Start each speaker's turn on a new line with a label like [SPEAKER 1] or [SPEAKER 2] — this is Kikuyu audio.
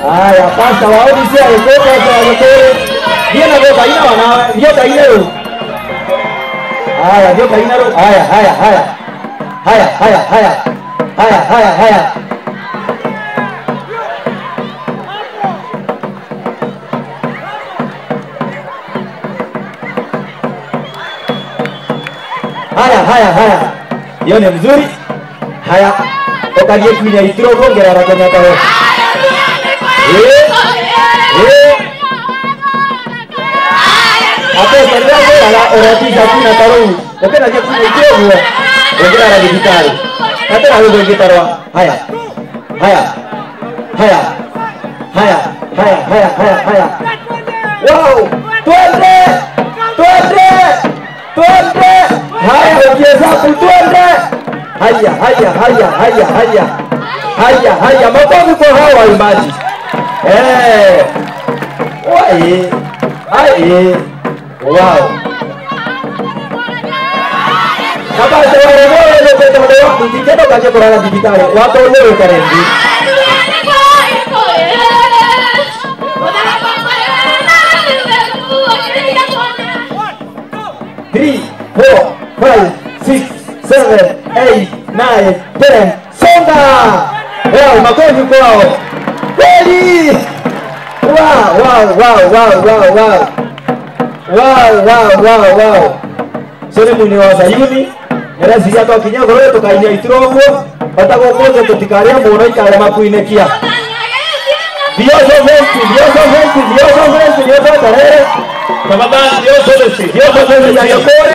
[SPEAKER 1] Haya, pasta wa ODC agĩkũyũ, pasta wa Gĩkũyũ. Thiĩ na gũkaina wanawe, thiĩ ũkaine rĩu. Haya, thiĩ ũkaine rĩu. Haya, haya, haya. Haya, haya, haya. Haya, haya, haya. Haya, haya, haya. Hiyo ni mzuri. Haya, ukagie kuinya ituro kuongerera Kenyatta we. Aposta ndĩrakwĩraga ũretica kwina ta rũu ũkĩnagia kuinya ituro ũguo ũngĩrara thibitarĩ gatĩra rwĩmbo ingĩtarwa. Haya, haya, haya, haya, haya, haya, haya, haya. Wow, twende, twende, twende. Haya, ukihesabu twende. Haya, haya, haya, haya, haya. Haya, haya, makofi kwa hawa waimbaji. Eh. Wai. Ai. Wow. Kabasa wale wale ndio ndio wako ndikendo kaje kurara digitali. Watu leo karendi. 3, 4, 5, 6, 7, 8, 9, 10. Songa! Wow, makofi kwao. Kweli! Wow, wow, wow, wow, wow, wow. Wow, wow, wow, wow. Sore mwini wa Zayuni, nereciria twakinya ngoro tukainia ituro ũguo, bata gũkũ tũtikaria mũno ikarema kuinekia. Dios ofrece, Dios ofrece, Dios ofrece, Dios ofrece.
[SPEAKER 2] Tafadhali Dios ofrece,
[SPEAKER 1] Dios ofrece.